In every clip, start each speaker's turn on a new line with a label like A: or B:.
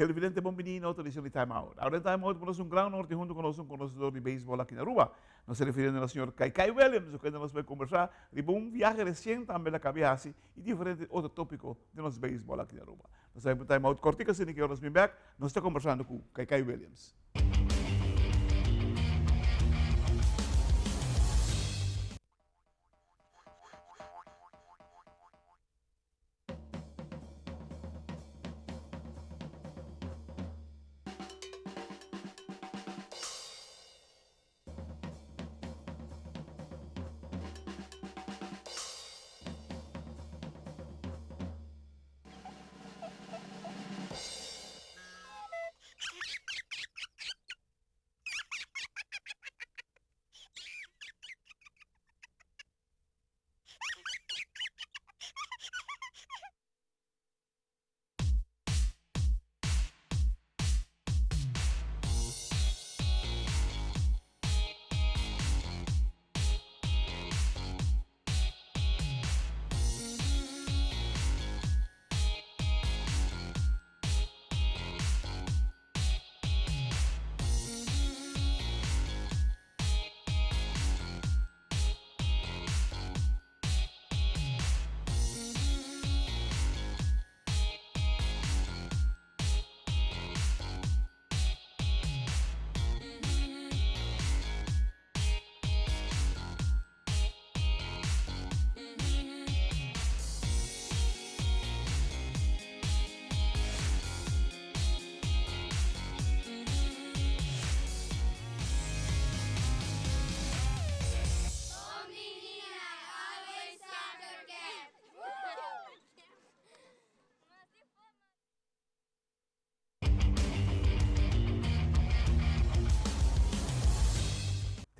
A: Televidente bon bini na otro edicion di Time Out. Ahora den Time Out por nos un gran honor tin hunto cu nos un conocedor di baseball aki na Aruba. Nos ta refiriendo na señor Kaikai Williams, cu kende nos bay conversa riba un viahe recien tambe la cabi haci y diferente otro topico den nos baseball aki na Aruba. Nos ta bay pa un Time Out cortico asina ki ora nos bin bek nos ta conversando cu Kaikai Williams.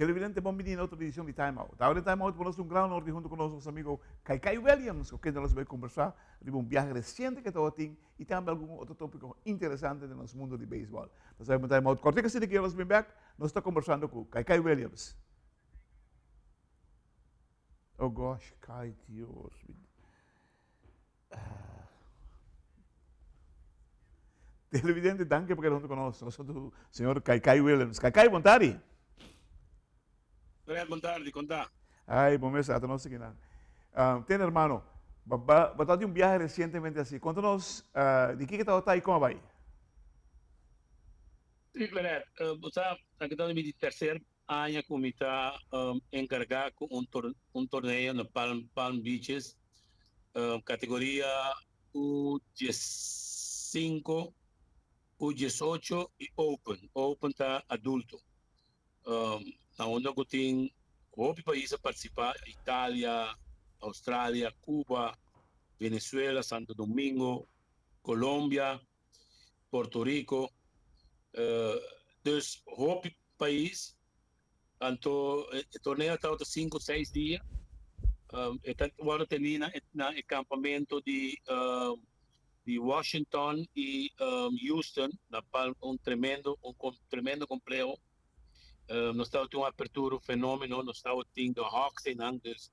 A: Televidente bon bini na otro edicion di Time Out. Awe den Time Out por nos un gran honor di hunto cu nos nos amigo Kai Kai Williams cu kende nos bay conversa riba un biahe reciente cu tabatin y tambe algun otro topico interesante den nos mundo di baseball. Nos ta bay pa un Time Out cortico asina cu ya nos bin bek nos ta conversando cu Kai Kai Williams. Oh gosh, Kai, Dios. Televidente, danki pa keda hunto ku nos. Nos ta señor Kaikai Williams. Kaikai, bon tardi.
B: Fred, bon tardi, kon ta?
A: Ai, bon mes, ata nos akinan. Um, ten hermano, ba, ba, ba di un viaje recientemente así. Conta nos di kiko tabata y kon a bai?
B: Sí, Fred, bo sa, aki ta mi di tercer aña ku mi ta enkargá ku un un torneo na Palm Palm Beaches, kategoria U diesinku, U diesocho i Open. Open ta adulto. Na unda ku tin hopi pais a partisipá, Italia, Australia, Cuba, Venezuela, Santo Domingo, Colombia, Puerto Rico, dus hopi pais. Anto e torneo tabata sinku seis dia. E ta wòrdu tení na na e kampamento di di Washington i Houston na Palm un tremendo un tremendo kompleho. Nos tabatin un apertura fenómeno, nos tabatin de Hawks einan dus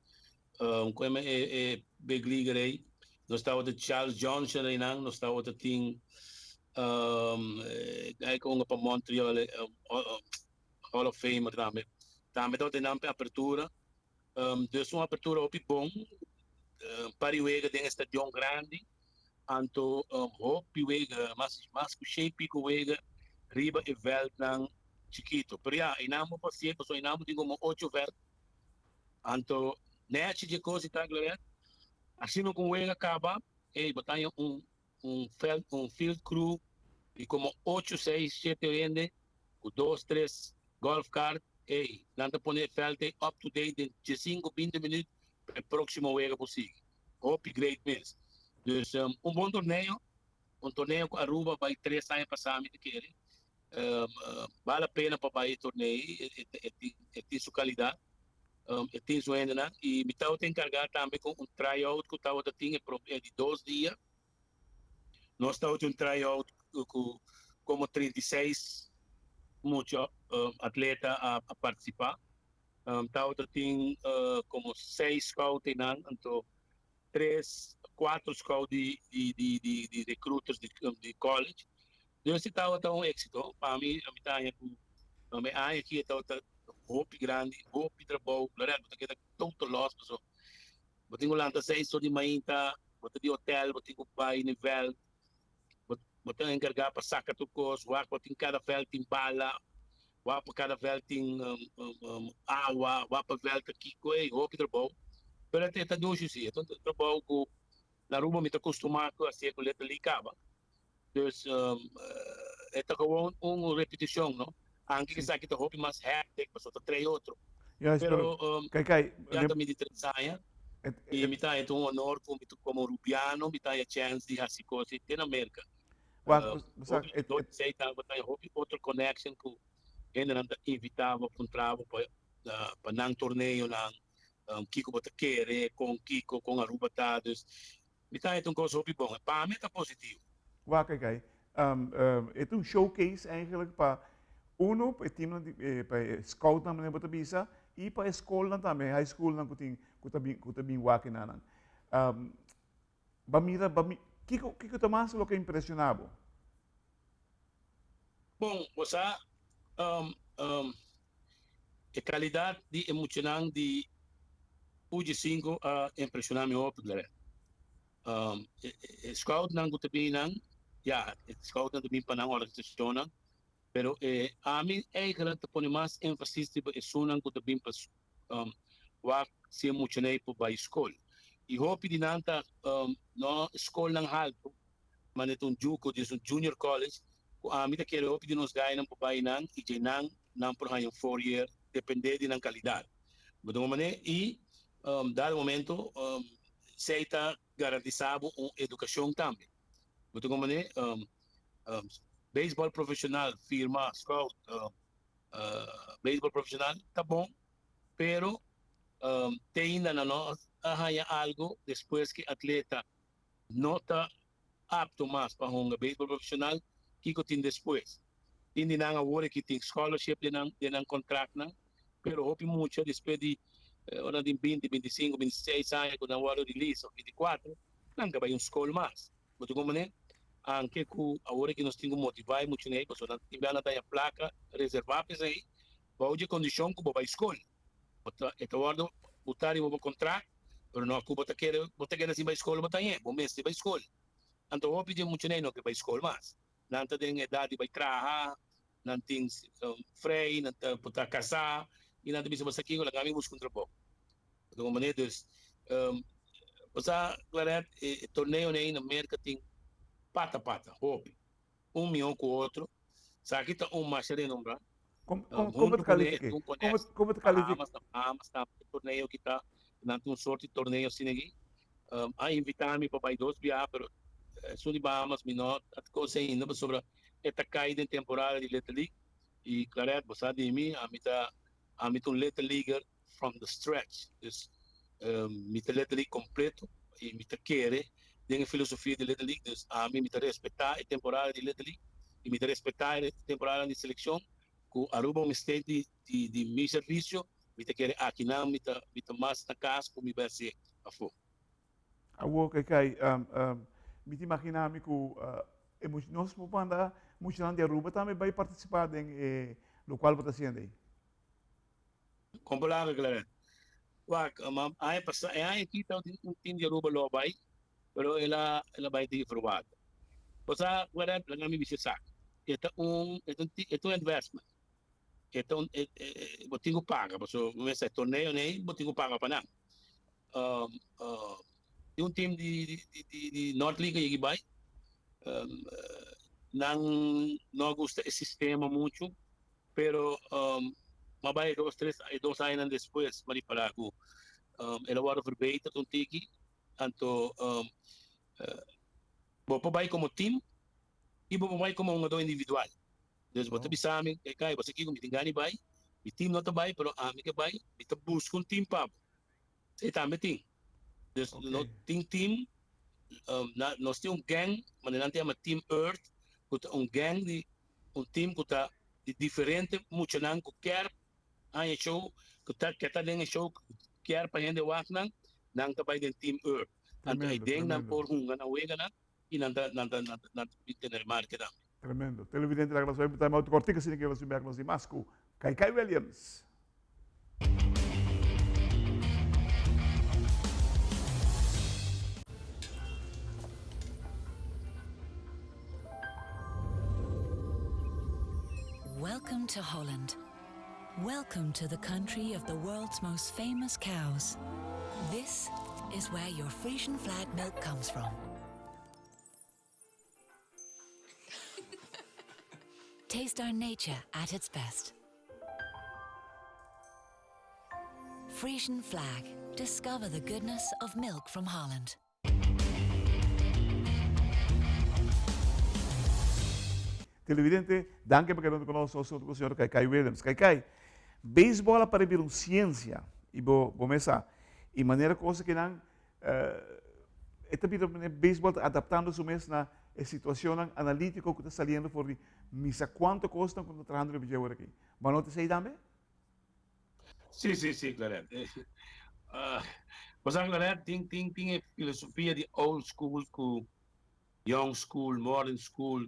B: Koe e e big leaguer ei nos tabata Charles Johnson einan nos tabata tin e ku hunga pa Montreal Hall of Famer tambe tambe tabata einan pa e apertura dus un apertura hopi bon par di wega den e stadion grandi anto hopi wega mas mas ku shei piko wega riba e veldnan chikito pero ya einan bo por hacié pasobra einan bo tin komo ocho veld. Anto nechi dje kos di ta Gloret, asina ku un wega kaba, ey bo ta haña un un veld un field crew di komo ocho, seis, shete hende ku dos, tres golf cart, ey nan ta pone e veld ey up to date den diesinku, binti minüt pa e próksimo wega por sigui. Hopi great mes. Dus un bon torneo, un torneo ku Aruba bai tres aña pasá mi ta kere. Bal la pena pa bai e torneo ei, e tin su kalidat, e tin su hendenan i mi tabata enkargá tambe ku un tryout ku tabata tin e di dos dia. Nos tabatin un tryout ku komo 36 mucha atleta a partisipá. Tabata tin komo seis scout einan, anto tres, kuater scout di recruiters di college. Dus e tabata un éksito pa mi, mi ta haña ku mi aña aki tabata hopi grandi, hopi trabou, Lorel, bo ta keda total lost paso bo tin ku lanta 6 or di mainta, bo ta di hotel, bo tin ku bai na veld, bo ta enkargá pa saka tur kos, wak bo tin kada veld tin bala, wak pa kada veld tin awa, wak pa veld ta kiko, ey, hopi trabou. Pero e ta dushi si, e ta un trabou ku na Aruba mi ta kustumá ku hasié ku Little League kaba. Dus e ta gewoon un repeticion, no? Aunke esaki ta hopi mas hectic, pasobra ta trae otro.
A: Juist,
B: Pero
A: pero kijk, kijk,
B: ya ta mi di 3 aña y mi ta un honor ku mi komo rubiano, mi ta chance di hasi kos te na Merka.
A: Wak,
B: Hopi, sei ta ta hopi otro connection ku hende nan ta invitá pa puntra bo pa nan torneo nan kiko bo ta kere kon kiko kon Aruba ta, dus mi ta un kos hopi bon. Pa mi ta positivo.
A: Wak, kijk, kijk. Het is un showcase eigenlijk pa uno, pa team pa scout nan meneer bisa y pa skol nan tambe, high school nan ku ta bin wak nan. Ba mira, ba mi, kiko ta mas loke impreshoná bo?
B: Bon, osea, e kalidat di e muchanan di U5 a impreshoná mi hopi, Claret. E scout nan ku ta bin nan, ja, e scout nan ta bin pa nan organisashon nan, pero ami eigenlijk ta pone mas énfasis riba esunnan ku ta bin pa wak si e muchanan por bai skol. I hopi di nan ta no skol nan haltu, ma net un JUCO, dus un junior college, ku ami ta kere hopi di nos gainan por bai nan i dje nan nan por haña un 4 year, dependé di nan kalidat. Bedoel manera i dado momento esei ta garantisá bo un edukashon tambe. Bedoel manera beisbòl profeshonal, firma, scout, beisbòl profeshonal ta bon, pero te ainda no a haña algu despues ku atleta no ta apto mas pa hunga beisbòl profeshonal, kiko tin despues? Tin di nan awor ku tin scholarship den nan contract nan, pero hopi mucha despues di ora di 20, 25, 26 aña ku nan wòrdu release òf 24, nan ka bai un skol mas. Bo ta komprendé? Aunke ku awor ku nos tin ku motivá mucha nei, pasobra nan tin nan ta plaka reservá pa esei, bou di kondishon ku bo bai skol. E ta wòrdu botá riba bo kontrakt, pero no ku bo ta kere, bo ta kere sin bai skol, bo ta hañ'é, bo mester bai skol. Anto hopi di mucha nei no ke bai skol mas. Nan ta den edat di bai traha, nan tin frei, nan ta por ta kasá, i nan ta bisa bo kiko, laga mi buska un trabou. Bo ta komprendé? Dus, osea, Claret, e torneo nei na Merka tin pata pata, hopi. Un mihó ku otro. Esaki ta un mas renombrá.
A: Kon ta kalifiká? Kon ta kalifiká?
B: Bahamas, Bahamas tambe torneo ku ta, nan tin un sorto di torneo asina aki. A invitá mi pa bai dos biaha, pero esun di Bahamas mi no a konsiguí ainda pasobra e ta kai den temporada di Little League. I Claret, bo sa di mi, ami ta un Little Leaguer from the stretch. Dus mi ta Little League kompleto i mi ta kere den e filosofia di Little League. Dus ami mi ta respetá e temporada di Little League i mi ta respetá e temporada di selekshon ku Aruba mester di mi servisio, mi ta kere aki nan mi ta mas na kas ku mi bai hasié afó.
A: Awor kijk, mi ta imaginá mi ku nos por manda muchanan di Aruba tambe bai partisipá den lokual bo ta hasiendo ei.
B: Kompolado, Claret. Wak, aña pasá, e aña aki tabatin un team di Aruba lo bai, pero el a bai di verwater. Osea, Claret, laga mi bisa esaki. E ta un investment. E ta un, bo tin ku paga, pasobra e torneo nei, bo tin ku paga pa nan. Un team di North League a bai, nan no gusta e sistema muchu, pero m'a bai 2, 3, 2 aña despues, m'a ripará ku el a wòrdu verbeterd un tiki, anto bo por bai komo team i bo por bai komo hungadó individual. Dus bo ta bisa mi, kijk, bo sa kiko, mi tin gana di bai, mi team no ta bai, pero ami ke bai, mi ta buska un team pa bo. Esei tambe tin. Dus no tin team, nos tin un gang, ma nan ta yama Team Earth, ku ta un gang di un team ku ta di diferente muchanan ku kier haña show, ku ta ke ta den e show, ku kier pa hende wak nan, nan ta bai den Team Earth. Anto e den nan por hunga nan wega nan i nan ta tene remarke tambe.
A: Tremendo. Televidente laga nos bai time out kortico asina ke nos bin bek nos di mas ku Kaikai Williams.
C: Welcome to Holland. Welcome to the country of the world's most famous cows. This is where your Frisian flag milk comes from. Taste our nature at its best. Frisian flag. Discover the goodness of milk from Holland.
A: Televidente, danki pa keda ku nos nos ku señor Kaikai Williams. Kaikai, beisbòl a para bira un siensia i bo bo mes sa. I manera kosa ku nan e ta bira manera beisbòl ta adaptando su mes na e situacionnan analítiko ku ta saliendo for di misa kuantu kosnan ku nan ta trahando riba dje awor aki. Bo a nota esei tambe?
B: Sí, sí, sí, Claret. Bo sa, Claret, tin, tin, tin e filosofia di old school ku young school, modern school.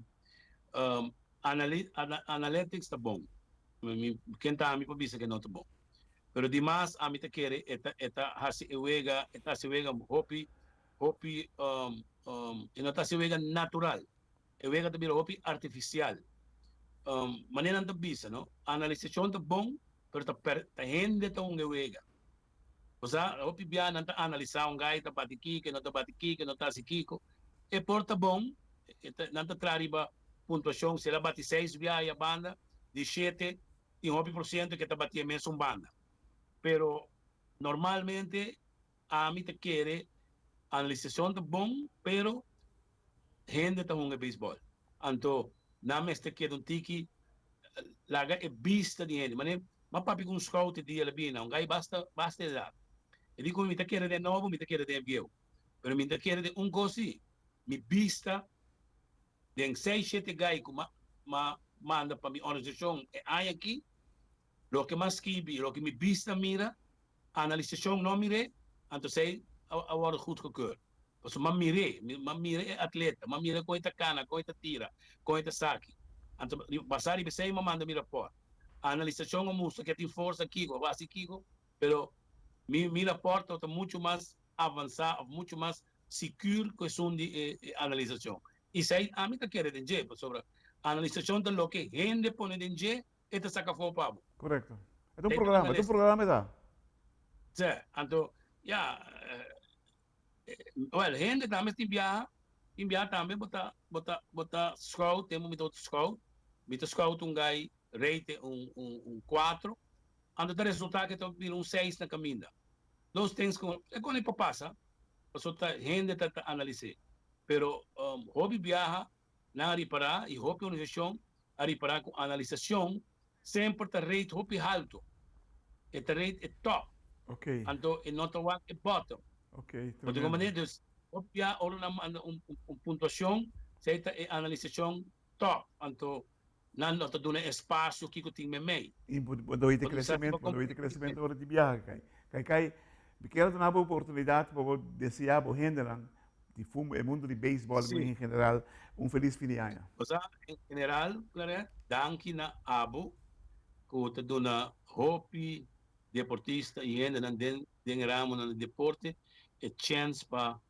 B: Um, anali, ana, analytics ta bon. Mi, ken ta ami pa bisa ke no ta bon. Pero dimas ami ta kere e ta, e ta hasi e wega, e ta hasi e wega hopi, hopi, um, um, e no ta hasi e wega natural. E wega ta bira hopi artifisial. Manera nan ta bisa no, analisashon ta bon, pero ta per ta hende ta hunga e wega. Osea, hopi bia nan ta analisá un gai ta bati kiko, e no ta bati kiko, e no ta hasi kiko. E por ta bon, e ta nan ta traha riba puntuashon, si el a bati seis bia e a banda, di shete tin hopi por siento ke ta bati e mesun banda. Pero normalmente ami ta kere analisashon ta bon, pero hende ta hunga beisbòl. Anto nan mester keda un tiki laga e bista di hende. Manera m'a papia ku un scout e dia el a bini na un gai basta basta edat. E di ku mi, mi ta kere den nobo, mi ta kere den bieu. Pero mi ta kere den un kos si, mi bista den seis shete gai ku m'a m'a manda pa mi organisashon e aña aki, loke m'a skibi, loke mi bista mira, Analisashon no mir'é, anto esei a wòrdu goedgekeurd. Pasobra m'a mir'é, m'a mira e atleta, m'a mira kon e ta kana, kon e ta tira, kon e ta saki. Anto basá riba esei m'a manda mi rapòrt. Analisashon a mustra ku e tin forsa kiko, a hasi kiko, pero mi mi rapòrt tabata muchu mas avansá òf muchu mas sikur ku esun di e analisashon. I esei ami ta kere den dje, pasobra analisashon ta loke hende pone den dje e ta saca afó pa bo.
A: Correcto. E ta un programa, e ta un programa e ta.
B: Sí, anto, ya, well, hende tambe tin biaha, tin biaha tambe bo ta, bo ta, bo ta scout, tempo mi tabata scout, mi ta scout un guy rate un, un, un cuatro, anto ta resulta ke ta bira un seis na caminda. Those things ku, e con e por pasa, pasobra ta hende ta ta analise. Pero hopi biaha Nan a ripará i hopi organisashon a ripará ku analisashon semper ta rate hopi haltu. E ta rate e top. Anto e no ta wak e bottom. Bo ta komprendé? Dus hopi bia ora nan manda un puntuashon esei ta e analisashon top. Anto nan lo ta duna espasio kiko tin meimei.
A: I bo ta oiti kresementu, bo ta oiti kresementu ora di biaha kai. Kai kai, mi kier duna bo oportunidat pa bo deseá bo hendenan di fum e mundu di beisbòl en general un felis fin di aña.
B: Osea, en general, Claret, danki na abo ku ta duna hopi deportista i hendenan den den e ramonan di deporte e chèns pa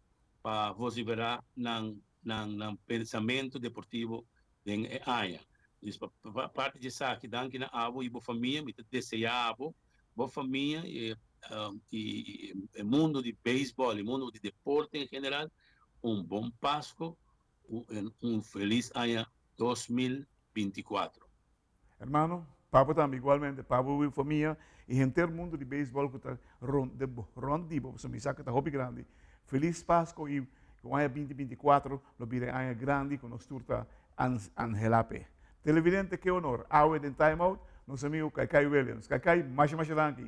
B: pa vosiferá nan nan nan pensamentu deportivo den e aña. Dus pa parti di esaki danki na abo y bo famia, mi ta desea abo, bo famia y e mundo di beisbol y mundo di deporte en general un bon Pasco y un feliz aña 2024.
A: Hermano, pa bo tambe igualmente, pa bo y famia y henter mundo di beisbol cu ta rond di bo, pasobra mi sa cu ta hopi grandi. Feliz Pasco y cu aña 2024 lo bira e aña grandi cu nos tur ta anhela p'e. Televidente, ke honor, awe den Time Out, nos amigo Kaikai Williams. Kaikai, masha masha danki.